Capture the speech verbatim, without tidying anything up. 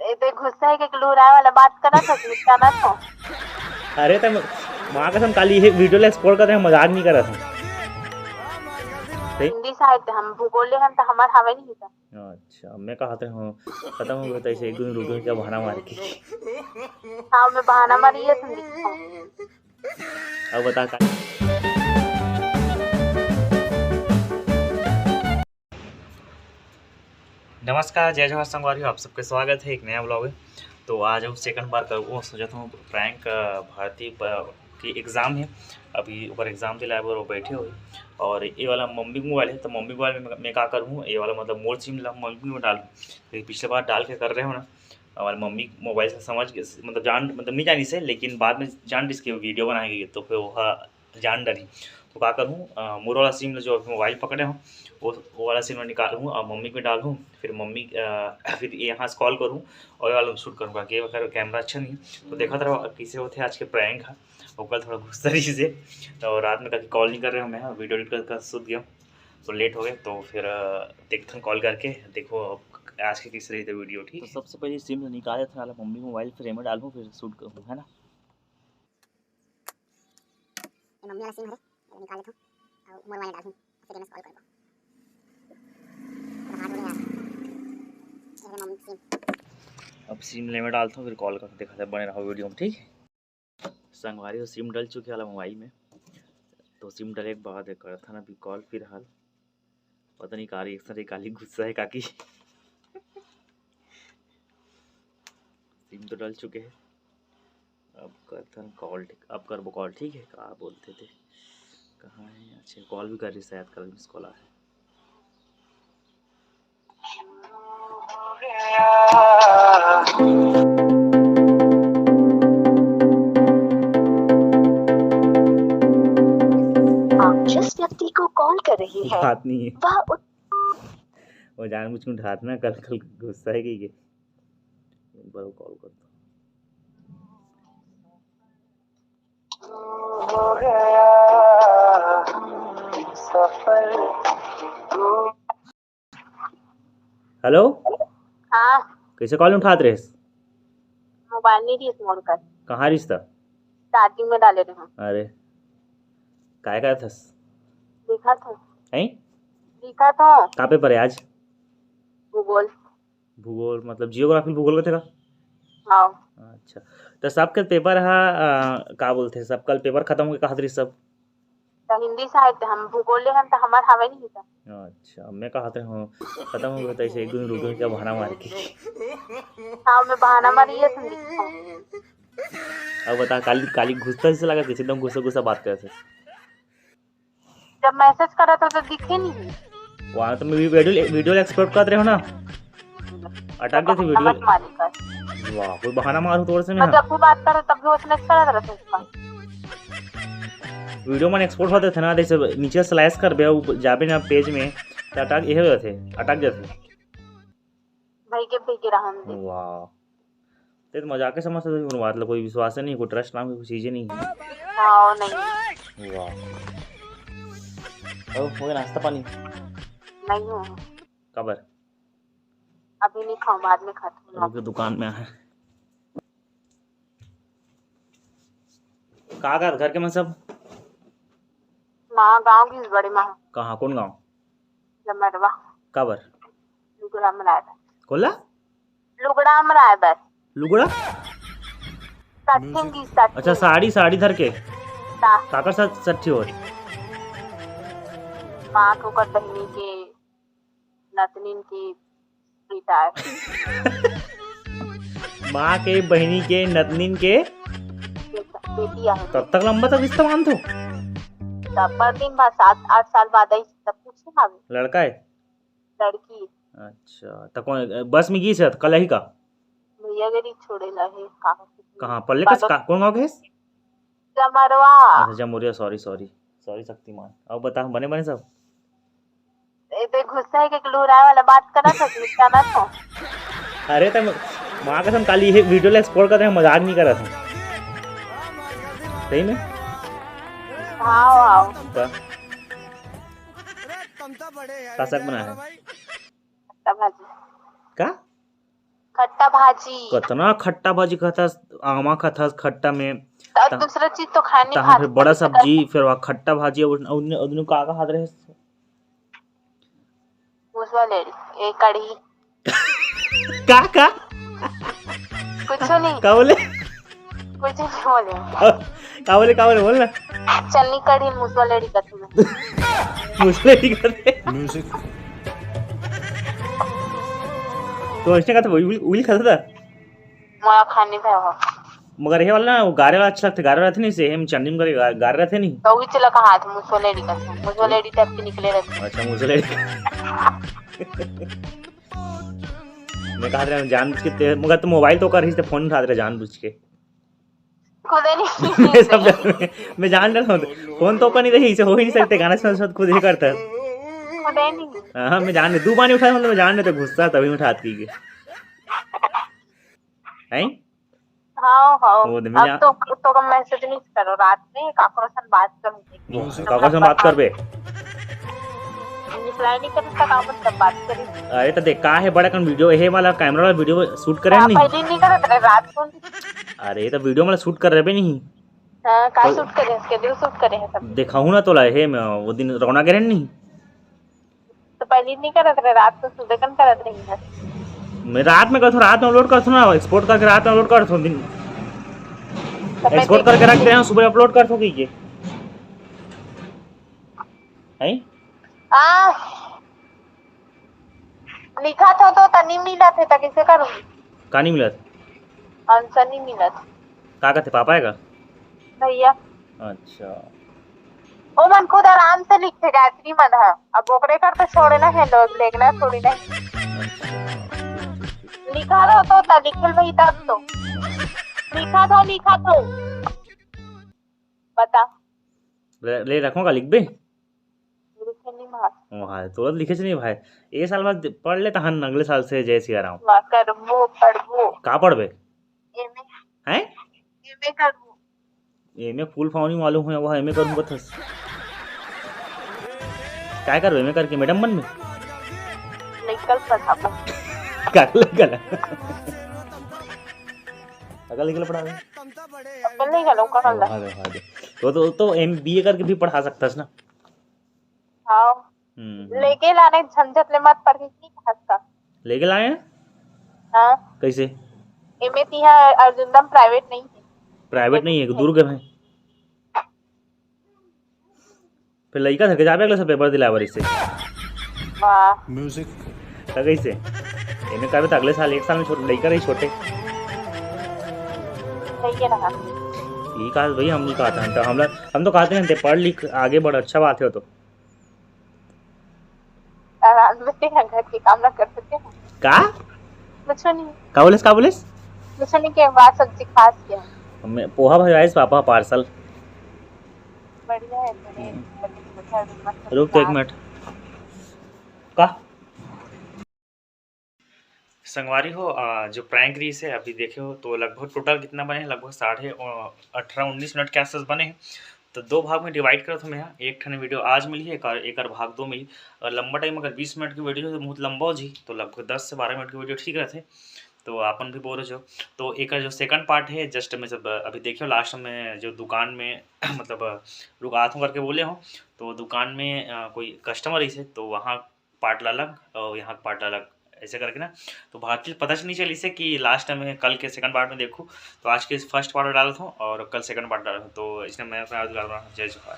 ए, ते गुस्सा है कि लुराए वाला बात करत हस, गुस्सा ना तो। अरे, त माँ कसम, काली ये वीडियो ला एक्सप्लोर कर रहे हैं, मजाक नहीं कर रहा था। सही? हिंदी साहित्य हम भूगोल ले हन, त हमार हवे नहीं था। अच्छा, मैं कहा था, हाँ, खत्म हो गया था, इसे एक दिन रुक गया बहाना मार के। हाँ, मैं बहाना मारी है, तुम लिखो। अब बता का। नमस्कार, जय जोहार संगवारी हो, आप सबके स्वागत है एक नया व्लॉग में। तो आज हम सेकंड बार कर वो सोचत हूँ प्रैंक, अ, भारती प-, की एग्जाम है, अभी ओकर एग्जाम दिलाए बर वो बैठे हुए। और ये वाला मम्मी मोबाइल है, तो मम्मी मोबाइल में मैं का करूँ, ये वाला मतलब मोर सिम ला मम्मी में डालूँ, क्योंकि पिछले बार डाल के कर रहे हो ना, हमारे मम्मी मोबाइल से समझ के, मतलब जान, मतलब नहीं जानी से, लेकिन बाद में जान डिस के वीडियो बनाएगी, तो फिर वो जान डरी। तो का करूँ, अ, मोर वाला सिम जो अभी मोबाइल पकड़े हूँ, वो, वो वाला सिम निकालूँ और मम्मी के डालूँ, फिर मम्मी, अ, फिर यहाँ से कॉल करूँ और ये वाला शूट करूँ, क्योंकि अगर कैमरा अच्छा नहीं है। तो देखत रहो कैसे होते आज के प्रैंक है, ओकर थोड़ा गुस्सा रही से, तो रात में कभी कॉल नहीं कर रहे हूँ मैं, वीडियो एडिट कर, कर सुत गया, तो लेट हो गए। तो फिर, अ, देखते हैं कॉल करके, देखो अब आज के किस रही थे वीडियो, ठीक तो है? सबसे पहले सिम निकाले था वाला मम्मी मोबाइल, फिर एमे डालूँ, फिर शूट करूँ, है ना? ये मम्मी वाला सिम हरे, ये निकाल लेथव। अउ मोर वाला डालहूँ, फिर एमे से कॉल करबो। थोड़ा हाथ हो गया यार। ये हरे मम्मी सिम। अब सिम ले में डालथव, फिर कॉल करके देखा था, बने रहो वीडियो में, ठीक है? संगवारी हो, सिम डल चुके वाला मोबाइल में, तो सिम डले के बाद करथन अभी कॉल फिलहाल। पता नहीं का रिएक्शन रही, काली गुस्सा है काकी। सिम तो डल चुके हैं, अब करथन कॉल, ठीक, अब करबो कॉल, ठीक है, का बोलते थे, कहाँ है? अच्छा, कॉल भी कर रही शायद, कल मिस कॉल आया है। आप जिस व्यक्ति को कॉल कर रही है, बात नहीं है। वह उत- वो जानबूझ के उठात ना, कल, कल गुस्सा है कि के? एक बार कॉल करता हूँ। हेलो। हाँ। कैसे कॉल उठात रहे? मोबाइल नहीं रहिस मोर कर। कहाँ रहिस त? चार्जिंग में डाले रहे। अरे, काय करत हस? लिखत हूँ। हैं? लिखत हूँ। का पेपर है आज? भूगोल। भूगोल मतलब जियोग्राफी भूगोल कथे का? हाँ। अच्छा, तो सबके पेपर हा, अ, का बोलथे, सबका पेपर खत्म हो गए, कहा रही सब? तो हिंदी साहित्य हम भूगोल ले हन, तो हमार हवे नहीं था। अच्छा, मैं कहा थे, हाँ, खत्म हो गया था, इसे एक दिन रुक गया बहाना मार के। हाँ, मैं बहाना मारी है, तुम लिखो। अब बता, काली, काली गुस्सा से लगा, किसी एकदम गुस्सा गुस्सा बात करते। जब मैसेज करत हो तो दिखे नहीं। वहाँ तो मैं वीडियो, वीडियो एक्सपोर्ट करत रहे हो ना, अटक गए थे वीडियो। मत मारी कर। वाह, कोई बहाना मारू तोर से मैं, मैं हाँ। जब भी बात करे तब भी उसने करत रहते उसका। वीडियो मन एक्सपोर्ट होते थे ना, जैसे नीचे स्लाइस कर बे, ऊपर जाबे ना पेज में, तो अटक, ये हो जाते, अटक जाते। भैगे भैगे रहन दे। वाह, ते तो मजाक के समझ सकते हो, बात ला कोई विश्वास नहीं, कोई ट्रस्ट नाम की कोई चीजें नहीं है। हाँ, नहीं। वाह। और हो गया नाश्ता पानी? नहीं हो। कबर? अभी नहीं खाऊं, बाद में खाती हूँ। अभी तो दुकान में आया। का कर घर के मन सब? माँ गाँव गीस बड़े माँ। कहाँ, कौन गाँव? जमरवा। काबर? लुगड़ा मराए बर। कोला? लुगड़ा मराए बर। लुगड़ा? सठिन गीस, सठिन। अच्छा, साड़ी, साड़ी धर के? ता। काकर साथ सठी हो? माँ के, ओकर बहिनी के, नतनिन के बेटा है। माँ के, बहिनी के, नतनिन के? बेटा, बेटी है। तब तक लंबा तक रिश्ता मानथो? तब पर दिन बाद सात आठ साल बाद आई, तब कुछ नहीं भावे। लड़का है? लड़की। अच्छा, तो कौन, बस में गीस है, कल ही का? भैया गरी छोड़े ला है, का? कहाँ, पल्ले का, बालों का, कौन गाँव के है? जमरवा। अच्छा, Jamuria, sorry, sorry, sorry Shaktimaan. अब बता, बने बने सब? ए, ते गुस्सा है कि लुराए वाला बात करत हस, गुस्सा ना तो। अरे, तो माँ कसम, काली ये वीडियो ला एक्सपोर्ट कर रहे हैं, मजाक नहीं कर रहा था। सही में? हाँ, हाँ। का? का साग बनाया है? का भाजी। का? खट्टा भाजी। कतना खट्टा भाजी खाथस, आमा खाथस खट्टा में। त त-, दूसरा चीज तो खाए नहीं तहाँ खात फिर बड़ा हस, सब्जी, फिर वहाँ खट्टा भाजी, और उन्ने, उन्ने का, का खात रहे? मुसवा लेड़ी, ए, कढ़ी। का, का? कुछ नहीं। का बोले? कुछ नहीं बोले। का बोले, का बोले, बोल ना। चलनी कढ़ी, मुसवा लेड़ी का तू। मुसवा लेड़ी का तू। तो ऐसे का तो वही, वही खाता था। मोला खाने भाई हो। मगर ये वाला ना, वो गारे वाला अच्छा लगता है, गारे वाला रहते नहीं, से हम चंडी में करे गा-, गारे रहते नहीं। तो वही चला कहा था, मुसवा लेड़ी का था, मुसवा लेड़ी टाइप के निकले रहते। अच्छा, मुसवा लेड़ी। मैं कहा रहा हूँ, जान बुझ के ते-, मगर तू मोबाइल तो कर ही, फोन उठा रहे जान बुझ के। खुदे नहीं। सब मैं जान रहा हूँ, फोन तो कर नहीं रही, इसे हो ही नहीं सकते, गाना सुन सुन खुद ही करता है। खुदे नहीं। हाँ, मैं जान रहे, दो बार नहीं उठाया, मतलब, मैं जान रहे तो गुस्सा तभी उठाती है। हैं? हाँ, हाँ। वो दे, मैं अब जा- तो, तो कम मैसेज नहीं करो, रात में काकरो सन बात करो। वो काकरो सन बात करबे? रिप्लाई नहीं करता, का मतलब बात करी? अरे तो देख, का है बड़ा कन वीडियो, हे वाला कैमरा वाला वीडियो शूट करे हाँ, नहीं? पहले नहीं करत रहे, रात को। अरे तो वीडियो वाला शूट कर रहे नहीं। हाँ, का तो शूट करे, शेड्यूल शूट करे है सब। देखाहूँ ना तोला, हे मैं वो दिन रौना गिरे नहीं। तो पहले नहीं करत रहे, रात को सुबह कन करत रही है। मैं रात में करथो, रात में अपलोड करथो ना, एक्सपोर्ट करके रात में अपलोड करथो दिन। तो मैं एक्सपोर्ट करके रख दे रहा हूँ, सुबह अपलोड करथो की ये। हैं? आ, लिखा था तो तनी मिला थे, तो कैसे करूँगी? का नहीं मिलत? आंसर नहीं मिलत। का कहते, पापा है का? भैया। अच्छा। ओ मन खुद आराम से लिखते गायत्री मन ह। अब ओकरे कर तो छोड़े ना है लोग, लेगना थोड़ी ना। अच्छा। लिखा रहो तो था, लिखल भाई तब तो। लिखा था, लिखा तो। बता। ले, ले रखो का लिखबे? लिखे नहीं भाई। वहाँ तो लिखे से नहीं भाई। ये साल बाद पढ़ ले तहन अगले साल से जय सिया राम। वाह, करबो, पढ़बो। का पढ़बे? एमए। हैं? एमए करबो। एमए फुल फॉर्म नहीं मालूम है, वह एमए करूँ बतस। काय करबे एमए करके, मैडम बनबे? निकल पढ़ाबो। का निकल? अगल निकल पढ़ाबे? अपन नहीं गलो का करला। हाँ दे, हाँ दे। तो, तो, तो एम, बीए करके भी पढ़ा सकता है ना? हाँ। हम्म, हम्म। लेके लाने झंझट ले मत पढ़ी, ठीक है का? लेके लाए हैं? हाँ। कैसे? एमे तिहा अर्जुंदम प्राइवेट नहीं है। प्राइवेट नहीं है, दुर्ग है। फिर लइका धर के जाबे अगले साल पेपर दिलाए बर इसे। वाह। म्यूजिक। त कैसे? एमे करबे त अगले साल, एक साल में छोटे लइका रही छोटे। सही है ना? ये कहा भाई, हम नहीं कहते हैं, तो हम लोग, हम तो कहते हैं, पढ़ लिख आगे बढ़, अच्छा बात है। तो आराम से घर के काम ना कर सकते हैं। का? कुछ नहीं। का बोलेस, का बोलेस? कुछ नहीं, के बात सब्जी खास क्या? मैं पोहा भजवाइस पापा पार्सल। बढ़िया है, बढ़िया है। हम्म। रुक तो एक मिनट। का? संगवारी हो, आ, जो प्रैंक रहिस हे, अभी देखे हो तो लगभग टोटल कितना बने हे, लगभग साढ़े, अ, अठारह उन्नीस मिनट के आसपास बने हे। तो दो भाग में डिवाइड करत हूँ मैं, एक ठन वीडियो आज मिली है, एक, एक भाग दो मिली। और लंबा टाइम अगर बीस मिनट की वीडियो हो तो बहुत लंबा हो जी, तो लगभग दस से बारह मिनट की वीडियो ठीक रहते। तो आपन भी बोर हो जाओ। तो एक जो सेकंड पार्ट है, जस्ट मैं जब अभी देखियो लास्ट में जो दुकान में मतलब रुकात हूँ करके बोले हो, तो दुकान में, अ, कोई कस्टमर इसे, तो वहाँ पार्ट ला अलग और यहाँ पार्ट ला अलग, ऐसे करके ना। तो भारतीय पता नहीं चली से कि लास्ट में कल के सेकंड पार्ट में देखूँ, तो आज के फर्स्ट पार्ट में डालत हूँ और कल सेकंड पार्ट डालत हूँ। तो इसने मैं अपना जय जोहार।